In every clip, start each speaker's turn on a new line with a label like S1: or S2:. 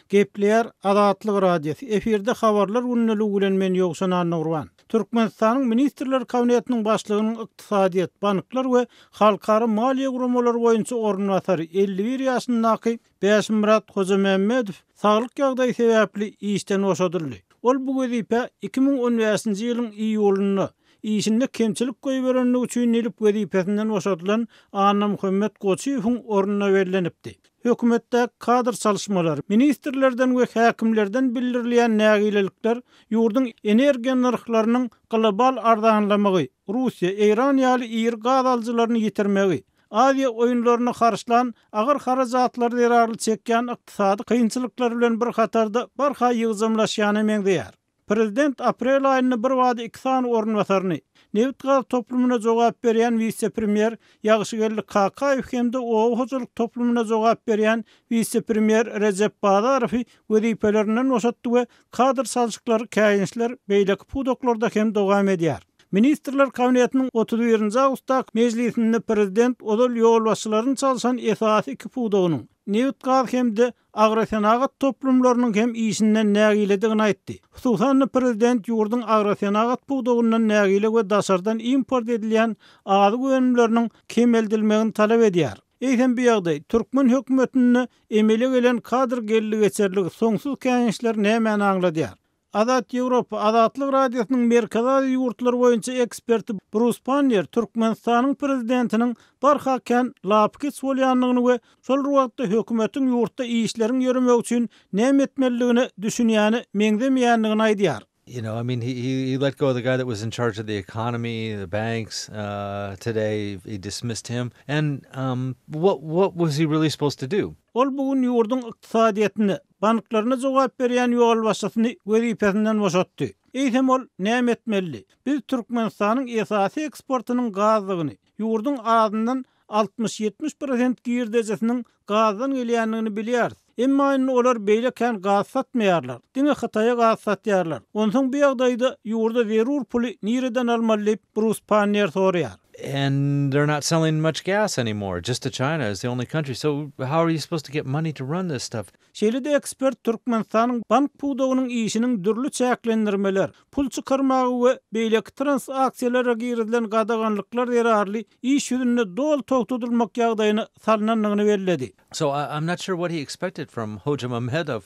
S1: Gepleýär Azatlyk Radiosy, efirde Habarlar gündeligi bilen men Ýowşan Annagurban. Türkmenistanyň Ministrler Kabinetiniň Başlygynyň ykdysadyýet, banklar we halkara maliýe guramalary boýunça orunbasary, 51 ýaşyndaky Bäşimyrat Hojamämmedow saglyk ýagdaýy sebäpli işden boşadyldy. Ol bu wezipä 2015-nji ýylyň iýulynda, işinde kemçilik goýberenligi üçin diýlip wezipesinden boşadylan Annamuhammet Goçyýewiň ornuna bellenipdi. Hökümetdäki kadr çalyşmalary, ministrlerden we häkimlerden bildirilýän nägilelikler ýurduň energiýa nyrhlarynyň global arzanlamagy, Russiýa, Eýran ýaly iri gaz alyjylaryny ýitirmegi, Aziýa oýunlaryna harçlan agyr harajatlar zerarly çekýän ykdysady kynçylyklar bilen bir hatarda barha ýygjamlaşýana meňzeýär. Prezident aprel aýynda birbada iki sany orunbasaryny, nebit-gaz toplumyna jogap berýän wise-premýer Ýagşygeldi Kakaýew hem-de oba hojalyk toplumyna jogap berýän wise-premýer Rejep Bazarowy wezipelerinden boşatdy we kadr çalşyklary käýinçler beýleki pudaklarda hem dowam edýär. Ministrler Kabinetiniň 31 nji awgustdaky mejlisinde prezident ozal ýolbaşçylaryny çalşan esasy iki pudagynyň, nebit-gaz hem-de agrosenagat toplumlarynyň hem işinden nägiledigini aýtdy. Hususan-da, prezident ýurduň agrosenagat pudagyndan nägile we daşardan import edilýän azyk önümleriniň kemeldilmegini talap edýär. Eýsem bu ýagdaý, türkmen hökümetinde emele gelen kadr geldi-geçerligi, soňsuz käýinçler nämäni aňladýar? Azat Ýewropa, Azatlyk Radiosynyň Merkezi Aziýa ýurtlary boýunça eksperti Brus Panniýer Türkmenistanyň prezidentiniň barha kän lapykeç bolýandygyny we şol bir wagtda hökümetiň ýurtda işleriň ýöremegi üçin näme etmelidigine düşünýäne meňzemeýändigini aýdýar.
S2: You know, I mean, he he let go of the guy that was in charge of the economy, the banks, uh, today he dismissed him. And um, what what was he really supposed to do?
S1: Ol bu gün ýurduň ykdysadyýetine, banklaryna jogap berýän ýolbaşçysyny wezipesinden boşatdy. Eýsem ol näme etmelidi? Biz Türkmenistanyň esasy eksportynyň gazdygyny, ýurduň azyndan 60-70 prosent girdejisiniň gazdan gelýändigini bilýäris. Emma indi olar beýle kän gaz satmaýarlar. Diňe Hytaýa gaz satýarlar. Onsoň bu ýagdaýda ýurda zerur puly nireden almaly diýip, Brus Panniýer soraýar.
S2: And they're not selling much gas anymore, just to China is the only country, so how are you supposed to get money to run this stuff?
S1: Şeýle-de ekspert Türkmenistanyň bank pudagynyň işiniň dürli çäklendirmeler, pul çykarmaga we beýleki transaksiýalara girizilen gadaganlyklar zerarly iş ýüzünde doly togtadylmak ýagdaýyna salnandygyny belledi.
S2: So I'm not sure what he expected from Hojamuhammedov,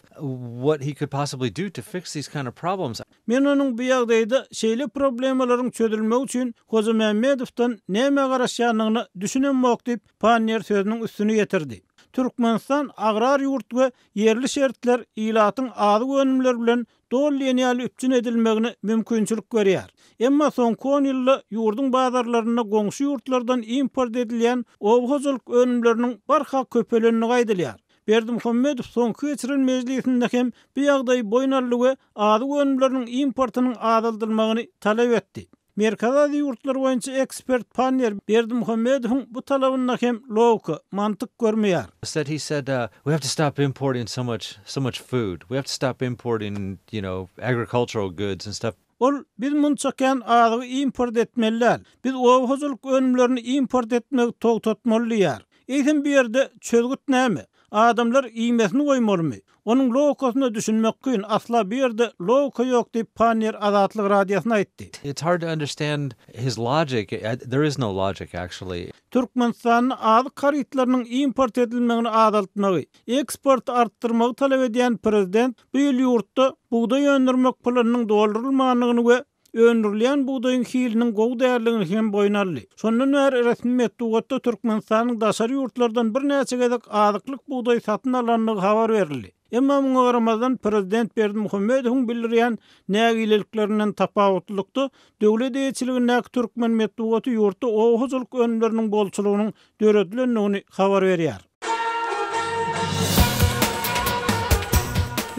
S2: what he could possibly do to fix these kind of problems.
S1: Men onuň bu ýagdaýda şeýle problemalaryň çözülmegi üçin Hojamämmedowdan nämä garaşýandygyna düşünemok diýip, Panniýer sözüniň üstüni ýetirdi. Türkmenistan agrar ýurt we ýerli şertler ilatyň azyk önümleri bilen doly diýen ýaly üpjün edilmegine mümkinçilik berýär. Emma soňky on ýylda ýurduň bazarlarynda goňşy ýurtlardan import edilýän oba hojalyk önümleriniň barha köpelendigi aýdylýar. Berdimuhamedow soňky geçiren mejlisinde hem bu ýagdaýy boýun aldy we azyk önümleriniň importynyň azaldylmagyny talap etdi. Merkezi Aziýa ýurtlary boýunça ekspert Panniýer Berdimuhamedowyň bu talabynda hem logika, mantyk görmeýär.
S2: Said he said we have to stop importing so much so much food. We have to stop importing you know agricultural goods and stuff.
S1: Ol, Biz munça kän azygy import etmeli däl. Biz oba hojalyk önümlerini import etmegi togtatmaly diýýär. Eýsem bu ýerde çözgüt näme? Adamlar iýmesini goýmalymy? Onuň logikasyna düşünmek kyn, asla bu ýerde logika ýok diýip, Panniýer Azatlyk Radiosyna aýtdy.
S2: It's hard to understand his logic, there is no logic actually.
S1: Türkmenistanda azyk harytlarynyň import edilmegini azaltmagy, eksporty artdyrmagy talap edýän prezident bu ýyl ýurtda bugdaý öndürmek planynyň doldurylmandygyny we öndürilýän bugdaýyň hiliniň gowy däldigini hem boýun aldy. Şondan bäri resmi metbugatda Türkmenistanyň daşary ýurtlardan birnäçe gezek azyklyk bugdaý satyn alandygy habar berildi. Emma muňa garamazdan, prezident Berdimuhamedowyň bildirýän nägileliklerinden tapawutlylykda, döwlet eýeçiligindäki türkmen metbugaty ýurtda oba hojalyk önümleriniň bolçulygynyň döredilendigini habar berýär.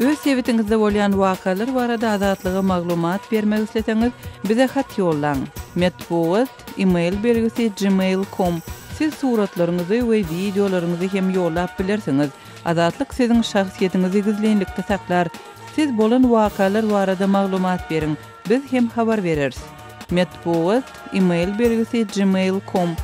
S3: Öz sebitiňizde bolýan wakalar barada Azatlyga maglumat bermek isleseňiz, bize hat ýollaň. Metbugat, e-mail belgisi gmail com. Siz suratlaryňyzy we wideolaryňyzy hem ýollap bilersiňiz. Azatlyk siziň şahsyýetiňizi gizlinlikde saklar. Siz bolan wakalar barada maglumat beriň, biz hem habar bereris. Metbugat, e-mail belgisi gmail com.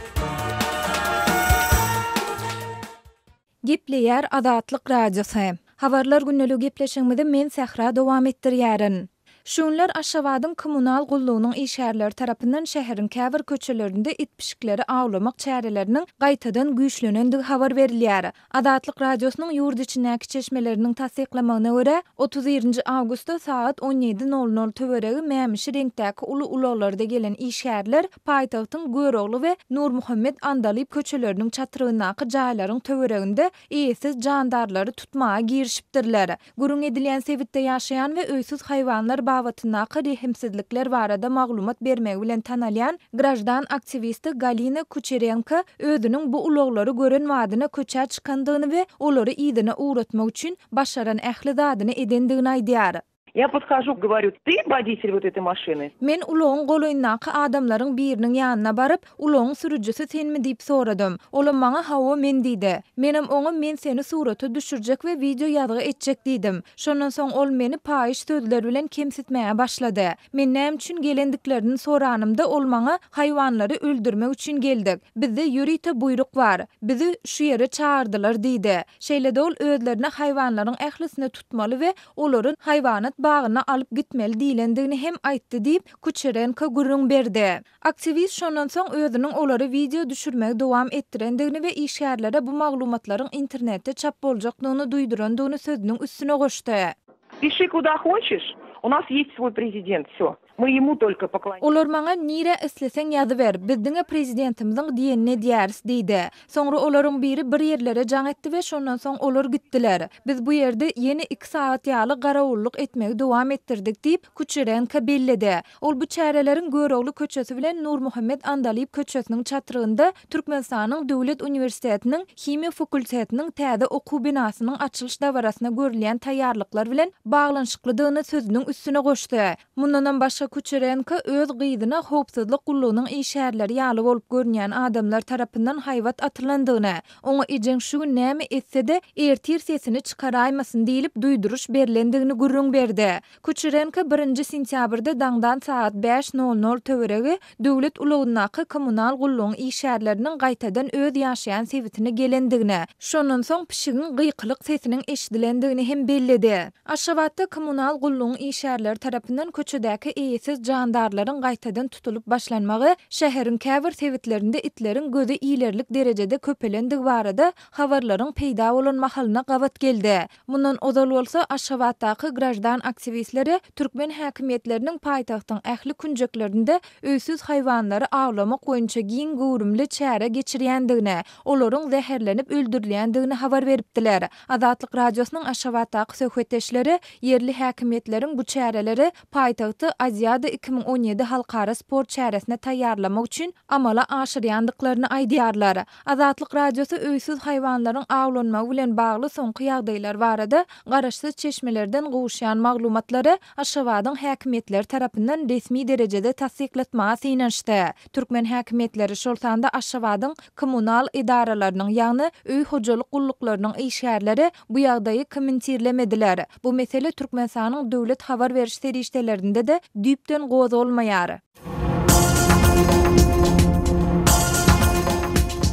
S4: Gepleýär Azatlyk Radiosy. Habarlar gündeligi gepleşigimizi men Sähra dowam etdirýärin. Şu günler Aşgabadyň kommunal gullugynyň işgärleri tarapyndan şäheriň käbir köçelerinde it-pişikleri awlamak çäreleriniň gaýtadan güýçlenendigi habar berilýär. Azatlyk Radiosynyň ýurt içindäki çeşmeleriniň tassyklamagyna görä, 31 nji awgustda sagat 17 nol nol töweregi mämişi reňkdäki uly ulaglarda gelen işgärler paýtagtyň Görogly we Nurmuhammet Andalyp köçeleriniň çatrygyndaky jaýlaryň töwereginde eýesiz jandarlary tutmaga girişipdirler. Gürrüň edilýän sebitde ýaşaýan we öýsüz haýwanlar babatyndaky rehimsizlikler barada maglumat bermegi bilen tanalýan graždan aktiwisti Galina Kuçerenko özüniň bu ulaglary gören badyna köçä çykandygyny we olary yzyna ugratmak üçin başaran ähli zadyny edendigini aýdýar.
S5: Ýa podhožu, goworю, ty woditel wot etoý maşyny?
S4: Men ulagyň golaýyndaky adamlaryň biriniň ýanyna baryp, Ulagyň sürüjisi senmi diýip soradym. Olam maňa hawa men diýdi. Menem oňa men seni surata düşürjek we wideo ýazgy etjek diýdim. Şondan soň ol meni paýyş sözler bilen kemsitmäge başlady. Men näme üçin gelendiklerini soranymda ol maňa haýwanlary öldürmek üçin geldik. Bizde ýörite buýruk bar. Bizi şu ýere çagyrdylar diýdi. Şeýle-de ol özlerine haýwanlaryň ählisini tutmaly we olary haýwanat bagyna alyp gitmeli diýlendigini hem aýtdy diýip, Kuçerenko gürrüň berdi. Aktiwist şondan soň özüniň olary wideo düşürmegi dowam etdirendigini we işgärlere bu maglumatlaryň internetde çap boljakdygyny duýdurandygyny sözüniň üstüne goşdy.
S5: Pişi kuda hoçeş, u nas ýest swoý prezident, wsýo. My ýemu tolko poklonýaemsýa.
S4: Olar maňa nirä isleseň ýazyber, biz diňe prezidentimiziň diýenini edýäris diýdi. Soňra olaryň biri bir ýerlere jaň etdi we şondan soň olar gitdiler. Biz bu ýerde ýene iki sagat ýaly garawullyk etmegi dowam etdirdik diýip, Kuçerenko belledi. Ol bu çäreleriň Görogly köçesi bilen Nurmuhammet Andalyp köçesiniň çatrygynda Türkmenistanyň Döwlet uniwersitetiniň Himiýa fakultetiniň täze okuw binasynyň açylyş dabarasyna görülýän taýýarlyklar bilen baglanyşyklydygyny sözüniň üstüne goşdy. Mundanam başga Kuçerenko öz gyzyna howpsuzlyk gullugynyň işgärleri ýaly bolup görünýän adamlar tarapyndan haýbat atylandygyny, oňa ejeň şu gün näme etse-de, ertir sesini çykaraýmasyn diýlip duýduryş berlendigini gürrüň berdi. Kuçerenko birinji sentýabrda daňdan sagat bäş nol nol töweregi döwlet ulagyndaky kommunal gullugyň işgärleriniň gaýtadan öz ýaşaýan sebitine gelendigini, şondan soň pişigiň gykylyk sesiniň eşidilendigini hem belledi. Aşgabatda kommunal gullugyň işgärleri tarapyndan köçedäki eýesiz jandarlaryň gaýtadan tutulyp başlanmagy şäheriň käbir sebitlerinde itleriň göze ilerlik derejede köpelendigi barada habarlaryň peýda bolan mahalyna gabat geldi. Mundan ozal bolsa, Aşgabatdaky graždan aktiwistleri türkmen häkimiýetleriniň paýtagtyň ähli künjeklerinde öýsüz haýwanlary awlamak boýunça giň göwrümli çäre geçirýändigini, olaryň zäherlenip öldürilýändigini habar beripdiler. Azatlyk Radiosynyň Aşgabatdaky söhbetdeşleri ýerli häkimiýetleriň bu çäreleri paýtagty Aziada 2017 halkara sport çäresine taýýarlamak üçin amala aşyrýandyklaryny aýdýarlar. Azatlyk Radiosy öýsüz haýwanlaryň awlanmagy bilen bagly soňky ýagdaýlar barada garaşsyz çeşmelerden gowuşýan maglumatlary Aşgabadyň häkimiýetleri tarapyndan resmi derejede tassyklatmaga synanyşdy. Türkmen häkimiýetleri, şol sanda Aşgabadyň kommunal edaralarynyň, ýagny öý hojalyk gulluklarynyň işgärleri bu ýagdaýy kommentirlemediler. Bu mesele Türkmenistanyň döwlet habar beriş serişdelerinde-de düýpden gozgalmaýar.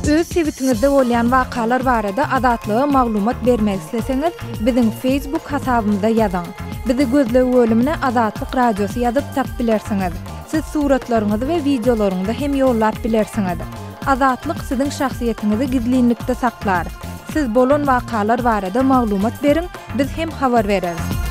S4: Öz sebitiňizde bolýan wakalar barada Azatlyga maglumat bermek isleseňiz, biziň Facebook hasabymyza ýazyň. Bizi gözleg bölümine Azatlyk Radiosy ýazyp tap bilersiňiz. Siz suratlaryňyzy we wideolaryňyzy hem ýollap bilersiňiz. Azatlyk siziň şahsyýetiňizi gizlinlikde saklar. Siz bolan wakalar barada maglumat beriň, biz hem habar bereris.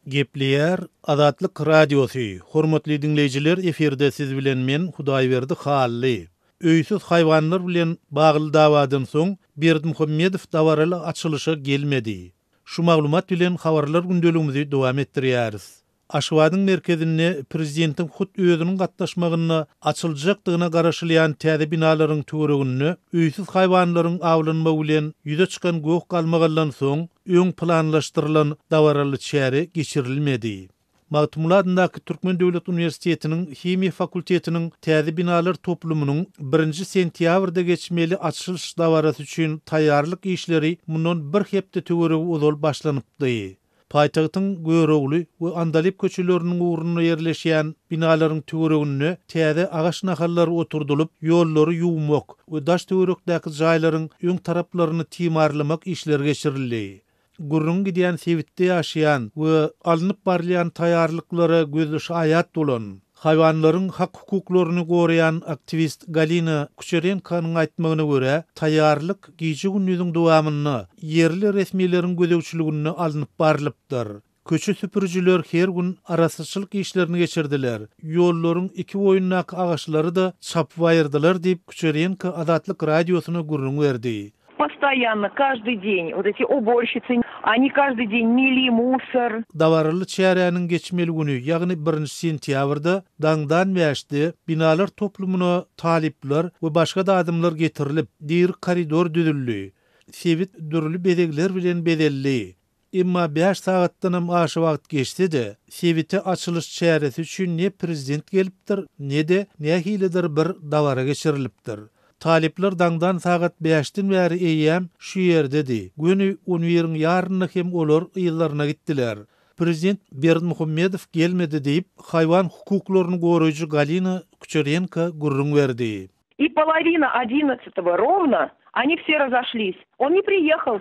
S1: Gepleýär Azatlyk Radiosy, Hormatly diňleýjiler efirde siz bilen men Hudaýberdi Hally. Öýsüz haýwanlar bilen bagly dawadan soň Berdimuhamedow dabaraly açylyşa gelmedi. Şu maglumat bilen habarlar gündeligimizi dowam etdirýäris. Aşgabadyň merkezinde prezidentiň hut özüniň gatnaşmagynda açyljakdygyna garaşylýan täze binalaryň töwereginde öýsüz haýwanlaryň awlanmagy bilen ýüze çykan goh-galmagaldan soň, öň planlaşdyrylan dabaraly çäre geçirilmedi. Magtymguly adyndaky Türkmen döwlet uniwersitetiniň himiýa fakultetiniň täze binalar toplumynyň birinji sentýabrda geçmeli açylyş dabarasy üçin taýýarlyk işleri mundan bir hepde töweregi ozal başlanypdy.
S6: Paýtagtyň Görogly we Andalyp köçeleriniň ugrunda ýerleşýän binalaryň töwereginde täze agaç nahallary oturdylyp, ýollary ýuwmak we daş-töwerekdäki jaýlaryň öň taraplaryny timarlamak işleri geçirildi. Gürrüňi gidýän sebitde ýaşaýan we alnyp barylýan taýýarlyklara gözli şaýat bolan, haýwanlaryň hak-hukuklaryny goraýan aktiwist Galina Kuçerenkonyň aýtmagyna görä, taýýarlyk gije-gündiziň dowamynda ýerli resmileriň gözegçiliginde alnyp barlypdyr. Köçe süpürijiler her gün arassaçylyk işlerini geçirdiler, ýollaryň iki boýundaky agaçlary-da çapyp aýyrdylar diýip, Kuçerenko Azatlyk Radiosyna gürrüň berdi.
S5: Postoýanno, každyý deň, wot eti uborşicy, oni každyý deň meli musor.
S6: Dabaraly çäräniň geçmeli güni, ýagny birinji sentýabrda daňdan bäşde binalar toplumyna talyplar we başga-da adamlar getirilip, diri koridor düzüldi. Sebit dürli bezegler bilen bezeldi. Emma bäş sagatdanam aşa wagt geçse-de, sebite açylyş çäresi üçin ne prezident gelipdir, ne-de nähilidir bir dabara geçirilipdir. Talyplar daňdan sagat bäşden bäri eýýäm şu ýerdedi. Göni on biriň ýarynda hem olar yzlaryna gitdiler. Prezident Berdimuhamedow gelmedi diýip, haýwan hukuklaryny goraýjy Galina Kuçerenko gürrüň berdi.
S5: I polowina odinadtsatogo rowno oni wse razoşlis. On ne priýehal.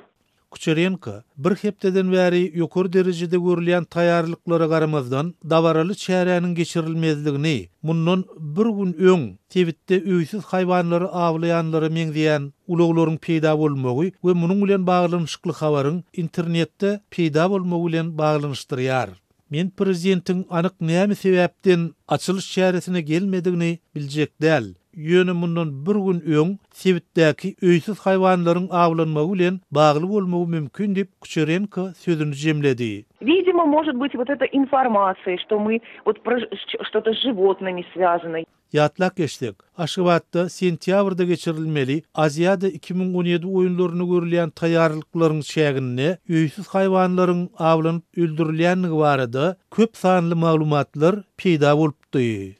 S6: Kuçerenko, bir hepdeden bäri ýokary derejede görülýän taýýarlyklara garamazdan, dabaraly çäräniň geçirilmezligini, mundan bir gün öň sebitde öýsüz haýwanlary awlaýanlara meňzeýän ulaglaryň peýda bolmagy we munuň bilen baglanyşykly habaryň internetde peýda bolmagy bilen baglanyşdyrýar. Men prezidentiň anyk näme sebäpden açylyş çäresine gelmedigini biljek däl, ýöne mundan bir gün öň sebitdäki öýsüz haýwanlaryň awlanmagy bilen bagly bolmagy mümkin diýip, Kuçerenko sözüni jemledi.
S5: Widimo, может быть, вот эта информация, что мы вот про что-то с животными связано.
S6: Ýatlap geçsek, Aşgabatda sentýabrda geçirilmeli Aziada 2017 oýunlaryna görülýän taýýarlyklaryň çäginde öýsüz haýwanlaryň awlanyp öldürilýändigi barada köp sanly maglumatlar peýda bolupdy.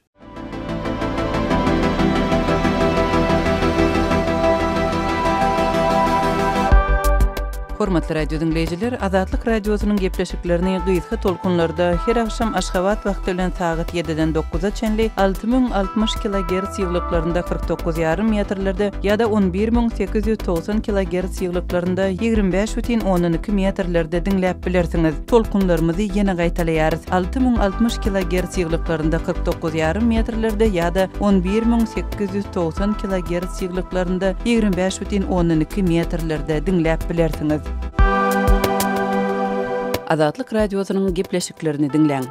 S3: Hormatly radio diňleýjiler, Azatlyk Radiosynyň gepleşiklerini gysga tolkunlarda her agşam Aşgabat wagty bilen sagat ýediden dokuza çenli 6060 kilogerts ýygylyklarynda 49 ýarym metrlerde ýa-da 11890 kilogerts ýygylyklarynda 25 bütin ondan iki metrlerde diňläp bilersiňiz. Tolkunlarymyzy ýene gaýtalaýarys, 6060 kilogerts ýygylyklarynda 49 ýarym metrlerde ýa-da 11890 kilogerts ýygylyklarynda 25 bütin ondan iki metrlerde diňläp bilersiňiz. Azatlyk Radiosynyň gepleşiklerini diňläň.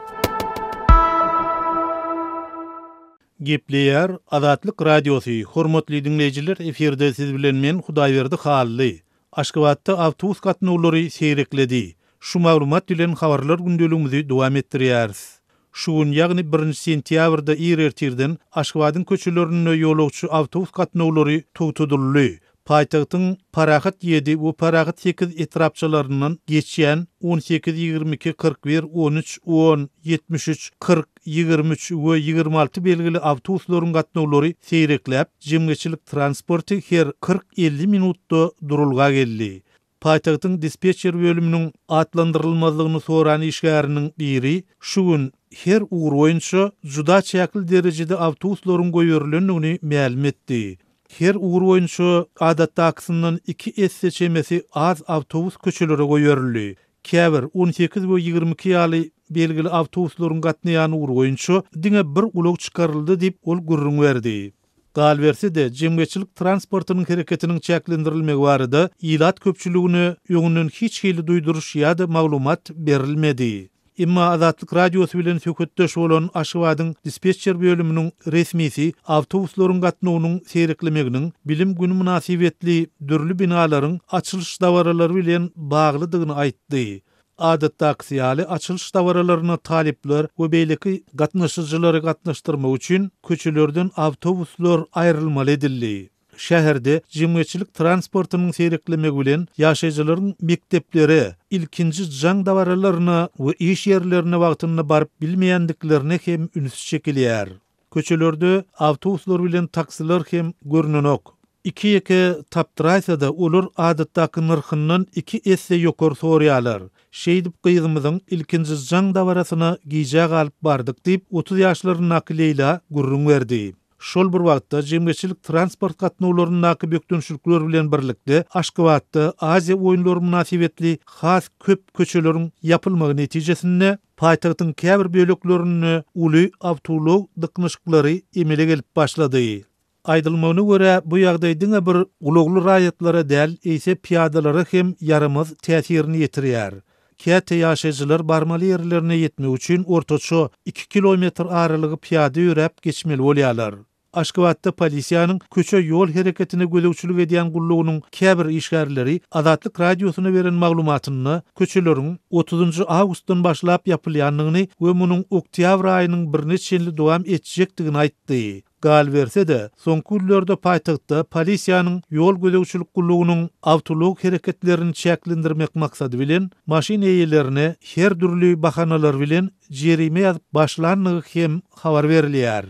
S6: Gepleýär Azatlyk Radiosy, Hormatly diňleýjiler efirde siz bilen men Hudaýberdi Hally. Aşgabatda awtobus gatnawlary seýrekledi. Şu maglumat bilen habarlar gündeligimizi dowam etdirýäris. Şu gün, ýagny birinji sentýabrda ir ertirden Aşgabadyň köçelerinde ýolagçy awtobus gatnawlary togtadyldy. Paýtagtyň Parahat ýedi we Parahat sekiz etrapçalaryndan geçýän 18, 22, 41, 13, 10, 73, 40, 23 we 26 belgili awtobuslaryň gatnawlary seýrekläp, jemgyýetçilik transporty her 40-50 minutda duralga geldi. Paýtagtyň dispetçer bölüminiň atlandyrylmazlygyny soran işgäriniň biri şu gün her ugur boýunça juda çäkli derejede awtobuslaryň goýberilendigini mälim etdi. Her ugur boýunça adatdakysyndan iki esse çemesi az awtobus köçelere goýberildi. Käbir 18 we 22 ýaly belgili awtobuslaryň gatnaýan ugry boýunça diňe bir ulag çykaryldy diýip, ol gürrüň berdi. Galyberse-de, jemgyýetçilik transportynyň hereketiniň çäklendirilmegi barada ilat köpçüligine öňünden hiç hili duýduryş ýa-da maglumat berilmedi. Emma Azatlyk Radiosy bilen söhbetdeş bolan Aşgabadyň dispetçer bölüminiň resmisi awtobuslaryň gatnawynyň seýreklemeginiň Bilim güni mynasybetli dürli binalaryň açylyş dabaralary bilen baglydygyny aýtdy. Adatdakysy ýaly, açylyş dabaralaryna talyplar we beýleki gatnaşyjylary gatnaşdyrmak üçin köçelerden awtobuslar aýrylmaly edildi. Şäherde jemgyýetçilik transportynyň seýreklemegi bilen ýaşaýjylaryň mekdeplere, ilkinji jaň dabaralaryna we iş ýerlerine wagtynda baryp bilmeýändiklerine hem üns çekilýär. Köçelerde awtobuslar bilen taksiler hem görnenok. Iki-ýeke tapdyraýsa-da, olar adatdaky nyrhyndan iki esse ýokary soraýarlar. Şeýdip gyzymyzyň ilkinji jaň dabarasyna gijä galyp bardyk diýip, 30 ýaşlaryndaky Leýla gürrüň berdi. Şol bir wagtda, jemgyýetçilik transport gatnawlaryndaky bökdençlikler bilen birlikde, Aşgabatda Aziýa oýunlary mynasybetli has köp köçeleriň ýapylmagy netijesinde, paýtagtyň käbir böleklerinde uly awtoulag dyknyşyklary emele gelip başlady. Aýdylmagyna görä, bu ýagdaý diňe bir ulagly raýatlara däl, eýse pyýadalara hem ýaramaz täsirini ýetirýär. Käte ýaşaýjylar barmaly ýerlerine ýetmek üçin ortaça iki kilometr aralygy pyýada ýöräp geçmeli bolýarlar. Aşgabatda polisiýanyň köçe-ýol hereketine gözegçilik edýän gullugynyň käbir işgärleri Azatlyk Radiosyna beren maglumatynda köçeleriň otuzynjy awgustdan başlap ýapylýandygyny we munuň oktýabr aýynyň birine çenli dowam etjekdigini aýtdy. Galyberse-de, soňky günlerde paýtagtda polisiýanyň ýol gözegçilik gullugynyň awtoulag hereketlerini çäklendirmek maksady bilen, maşyn eýelerine her dürli bahanalar bilen jerime ýazyp başlandygy hem habar berilýär.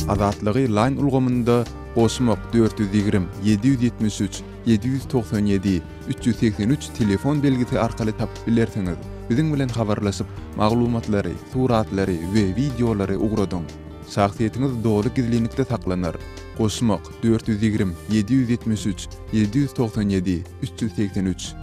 S7: Azatlygy Line ulgamynda goşmak 420 773 797 383 telefon belgisi arkaly tapyp bilersiňiz. Biziň bilen habarlaşyp, maglumatlary, suratlary we wideolary ugradyň. Şahsyýetiňiz doly gizlinlikde saklanar. Goşmak, 420 773 797 383.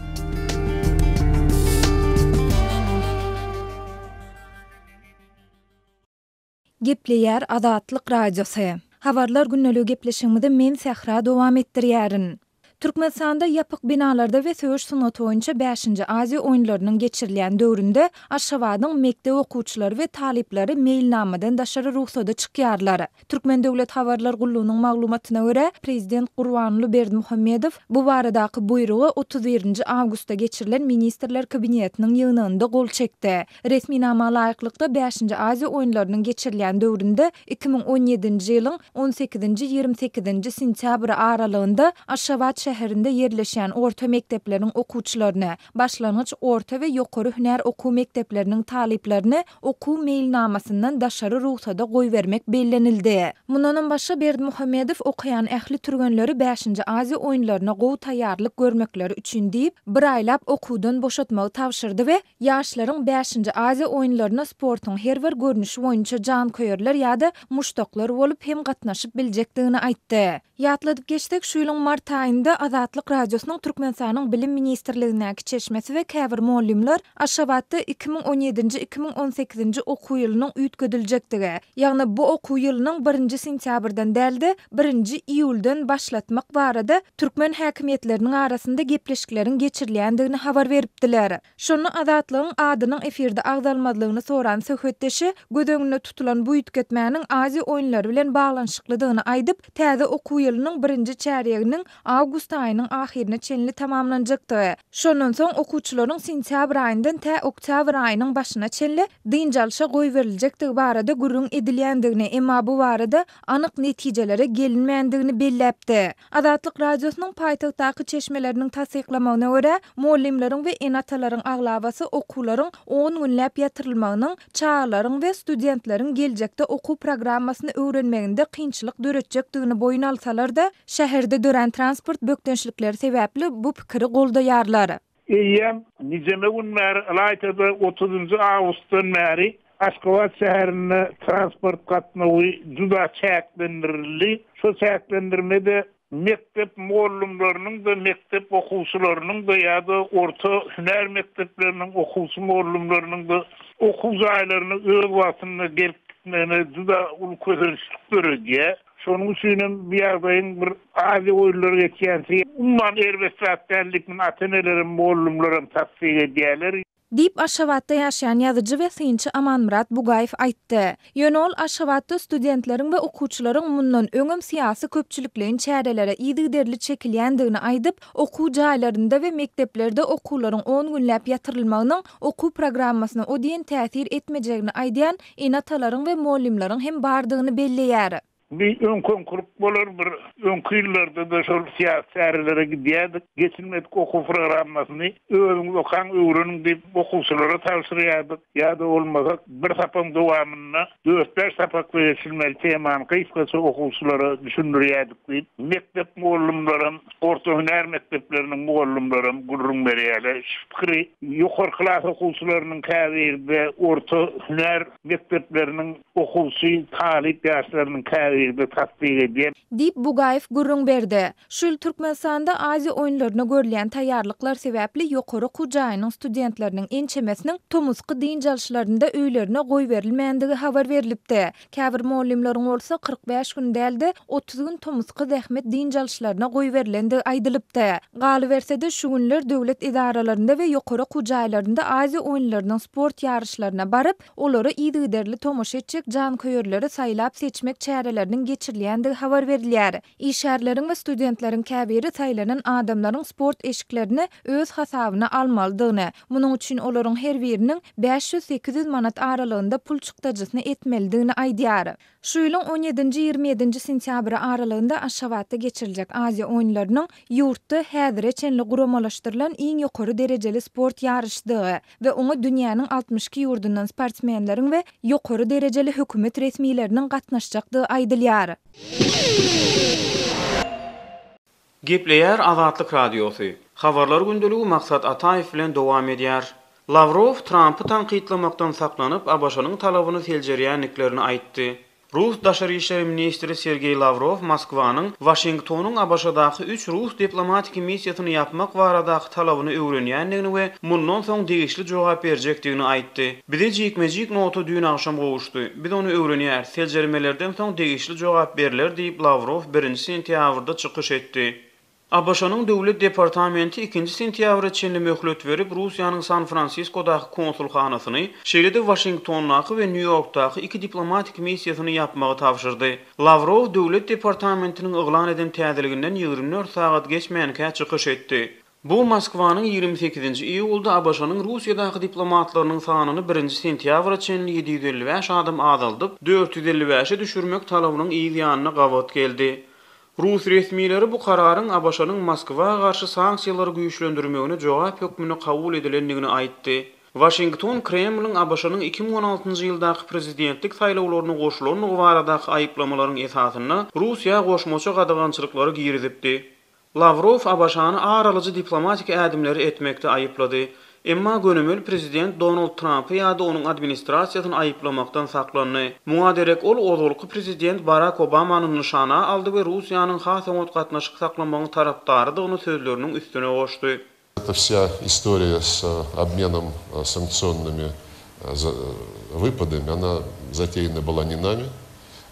S4: Gepleýär Azatlyk Radiosy. Habarlar gündeligi gepleşigimizi men Sähra dowam etdirýärin. Türkmenistanda ýapyk binalarda we söweş sungaty boýunça bäşinji Aziýa oýunlarynyň geçirilýän döwründe Aşgabadyň mekdep okuwçylary we talyplary meýilnamadan daşary rugsada çykýarlar. Türkmen döwlet habarlar gullugynyň maglumatyna görä, prezident Gurbanguly Berdimuhamedow bu baradaky buýruga 31 nji awgustda geçirilen Ministrler Kabinetiniň ýygnagynda gol çekdi. Resminama laýyklykda, bäşinji Aziýa oýunlarynyň geçirilýän döwründe, 2017-nji ýylyň on sekizinji-ýigrimi sekizinji sentýabry aralygynda Aşgabat şäherinde ýerleşýän orta mekdepleriň okuwçylaryny, başlangyç, orta we ýokary hünär okuw mekdepleriniň talyplaryny okuw meýilnamasyndan daşary rugsada goýbermek bellenildi. Mundanam başga, Berdimuhamedow okaýan ähli türgenleri bäşinji Aziýa oýunlaryna gowy taýýarlyk görmekleri üçin diýip, bir aýlap okuwdan boşatmagy tabşyrdy we Ýaşlaryň bäşinji Aziýa oýunlaryna sportuň her bir görnüşi boýunça janköýerler ýa-da muşdaklar bolup hem gatnaşyp biljekdigini aýtdy. Ýatladyp geçsek, şu ýylyň mart aýynda Azatlyk Radiosynyň Türkmenistanyň Bilim ministrligindäki çeşmesi we käbir mugallymlar Aşgabatda 2017-nji, 2018-nji okuw ýylynyň üýtgediljekdigi, ýagny bu okuw ýylynyň birinji sentýabrdan däl-de, birinji iýuldan başlatmak barada türkmen häkimiýetleriniň arasynda gepleşikleriň geçirilýändigini habar beripdiler. Şonda Azatlygyň adynyň efirde agzalmazlygyny soran söhbetdeşi, göz öňünde tutulan bu üýtgetmäniň Aziýa oýunlary bilen baglanyşyklydygyny aýdyp, täze okuw ýylynyň birinji çärýeginiň awgust aýynyň ahyryna çenli tamamlanjakdygy, şondan soň okuwçylaryň sentýabr aýyndan tä oktýabr aýynyň başyna çenli dynç alşa goýberiljekdigi barada gürrüň edilýändigini, emma bu barada anyk netijelere gelinmändigini belläpdi. Azatlyk Radiosynyň paýtagtdaky çeşmeleriniň tassyklamagyna görä, mugallymlaryň we ene-atalaryň aglabasy okuwlaryň on günläp ýatyrylmagynyň çagalaryň we studentleriň geljekde okuw programmasyny öwrenmeginde kynçylyk döretjekdigini boýun alsalar-da, şäherde dörän transport bökdençlikleri sebäpli bu pikiri goldaýarlar.
S8: Eýýäm nijeme gün bäri, ylaýta-da otuzynjy awgustdan bäri Aşgabat şäherinde transport gatnawy juda çäklendirildi. Şo çäklendirme-de mekdep mugallymlarynyň-da, mekdep okuwçylarynyň-da ýa-da orta hünär mekdepleriniň okuwçy mugallymlarynyň-da okuw jaýlaryna öz wagtynda gelip gitmegine juda uly kösençlik döredýär. Şonuň üçin hem bu ýagdaýyň bir Aziýa oýunlary geçýänçä umuman erbet zat däl diýip, muny ata-enelerem, mugallymlaram tassyk edýärler.
S4: Diýip, Aşgabatda ýaşaýan ýazyjy we synçy Amanmyrat Bugaýew aýtdy. Ýöne ol Aşgabatda studentleriň we okuwçylaryň mundan öňem syýasy köpçülikleýin çärelere yzygiderli çekilýändigini aýdyp, okuw jaýlarynda we mekdeplerde okuwlaryň on günläp ýatyrylmagynyň okuw programmasyna o diýen täsir etmejegini aýdýan ene-atalaryň we mugallymlaryň hem bardygyny belleýär.
S8: Bir öňki-öňkülik bolar, bir öňki ýyllarda-da şol syýasy çärelere gidýärdik. Geçilmedik okuw programmasyny özüňiz okaň, öwreniň diýip okuwçylara tabşyrýardyk. Ýa-da bolmasa bir sapagyň dowamynda dört-bäş sapakda geçilmeli temany gysgaça okuwçylara düşündirýärdik diýip, mekdep mugallymlaram, orta hünär mekdepleriniň mugallymlaram gürrüň berýärler. Şu pikiri ýokary klas okuwçylarynyň käbiri-de, orta hünär mekdepleriniň okuwçy, talyp ýaşlarynyň käbiri-de tassyk edýär.
S4: Diýip, Bugaýew gürrüň berdi. Şu ýyl Türkmenistanda Aziýa oýunlaryna görülýän taýýarlyklar sebäpli ýokary okuw jaýynyň studentleriniň ençemesiniň tomusky dynç alyşlarynda öýlerine goýberilmändigi habar berlipdi. Käbir mugallymlaryň bolsa 45 gün däl-de, 30 gün tomusky zähmet dynç alyşlaryna goýberilendigi aýdylypdy. Galyberse-de, şu günler döwlet edaralarynda we ýokary okuw jaýlarynda Aziýa oýunlarynyň sport ýaryşlaryna baryp, olara yzygiderli tomaşa etjek janköýerleri saýlap-seçmek çäreleriniň geçirilýändigi habar berilýär. Işgärleriň we studentleriň käbiri saýlanan adamlaryň sport eşiklerini öz hasabyna almalydygyny, munuň üçin olaryň her biriniň 500-800 manat aralygynda pul çykdajysyny etmelidigini aýdýar. Şu ýylyň on ýedinji-ýigrimi ýedinji sentýabry aralygynda Aşgabatda geçiriljek Aziýa oýunlarynyň ýurtda häzire çenli guramalaşdyrylan iň ýokary derejeli sport ýaryşydygy we oňa dünýäniň 62 ýurdundan sportsmenleriň we ýokary derejeli hökümet resmileriniň gatnaşjakdygy aýdylýar.
S9: Gepleýär Azatlyk Radiosy. Habarlar gündeligi Maksat Ataýew bilen dowam edýär. Lawrow Trampy tankytlamakdan saklanyp, ABŞ-nyň talabyny seljerýändiklerini aýtdy. Rus daşary işler ministri Sergeý Lawrow Moskwanyň Waşingtonyň ABŞ-daky üç rus diplomatiki missiýasyny ýapmak baradaky talabyny öwrenýändigini we mundan soň degişli jogap berjekdigini aýtdy. Bize jikme-jik nota düýn agşam gowuşdy. Biz ony öwrenýäris. Seljermelerden soň degişli jogap berler diýip, Lawrow birinji sentýabrda çykyş etdi. ABŞ-nyň Döwlet departamenti ikinji sentýabra çenli möhlet berip, Russiýanyň San-Fransiskodaky konsulhanasyny, şeýle-de Waşingtondaky we Nýu-Ýorkdaky iki diplomatik missiýasyny ýapmagy tabşyrdy. Lawrow Döwlet departamentiniň yglan eden täzeliginden 24 sagat geçmänkä çykyş etdi. Bu Moskwanyň 28-nji iýulda ABŞ-nyň Russiýadaky diplomatlarynyň sanyny birinji sentýabra çenli 755 adam azaldyp, 455-e düşürmek talabynyň yz ýanyna gabat geldi. Rus resmileri bu kararyň ABŞ-nyň Moskwa garşy sanksiýalary güýçlendirmegine jogap hökmünde kabul edilendigini aýtdy. Waşington Kremliň ABŞ-nyň 2016-njy ýyldaky prezidentlik saýlawlaryna goşulandygy baradaky aýyplamalaryň esasynda Russiýa goşmaça gadagançylyklary girizipdi. Lawrow ABŞ-ny ar alyjy diplomatik ädimleri etmekde aýyplady. Emma gönümel prezident Donald Trampy ýa-da onuň administrasiýasyny aýyplamakdan saklandy. Muňa derek ol ozalky prezident Barak Obamany nyşana aldy we Russiýanyň has oňat gatnaşyk saklamagyň tarapdarydygyny sözleriniň üstüne goşdy.
S10: Эта вся история с обменом санкционными выпадами, она затеяна была не нами,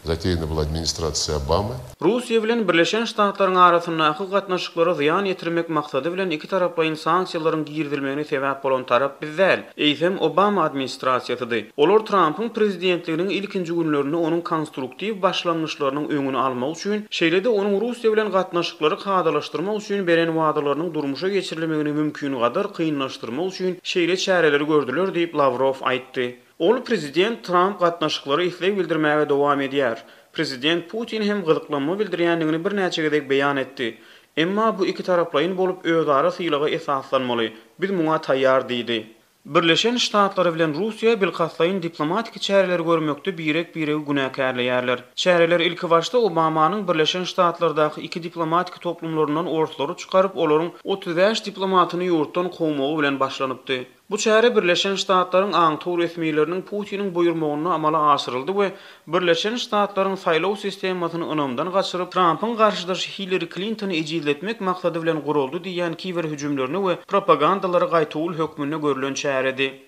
S10: затеяна была администрацией Обамы.
S9: Russiýa bilen Birleşen Ştatlaryň arasyndaky gatnaşyklara zyýan ýetirmek maksady bilen ikitaraplaýyn sanksiýalaryň girizilmegine sebäp bolan tarap biz däl, eýsem Obama administrasiýasydy. Olar Trampyň prezidentliginiň ilkinji günlerinde onuň konstruktiw başlangyçlarynyň öňüni almak üçin, şeýle-de onuň Russiýa bilen gatnaşyklary kadalaşdyrmak üçin beren wadalarynyň durmuşa geçirilmegini mümkingadar kynlaşdyrmak üçin şeýle çäreleri gördüler diýip, Lawrow aýtdy. Ol prezident Tramp gatnaşyklara isleg bildirmäge dowam edýär. Prezident Putin hem gyzyklanma bildirýändigini birnäçe gezek beýan etdi. Emma bu ikitaraplaýyn bolup özara sylaga esaslanmaly. Biz muňa taýýar diýdi. Birleşen Ştatlary bilen Russiýa bilkastlaýyn diplomatiki çäreleri görmekde birek-biregi günäkärleýärler. Çäreler ilkibaşda Obamanyň Birleşen Ştatlardaky iki diplomatiki toplumlaryndan orslary çykaryp, olaryň 35 diplomatyny ýurtdan kowmagy bilen başlanypdy. Bu çäre Birleşen Ştatlaryň aňtaw resmileriniň Putiniň buýurmagynda amala aşyryldy we Birleşen Ştatlaryň saýlaw sistemasyny ynamdan gaçyryp, Trampyň garşydaşy Hillari Klintony ejizletmek maksady bilen guraldy diýýän kiber hüjümlerine we propagandalara gaýtawul hökmünde görlen çäredi.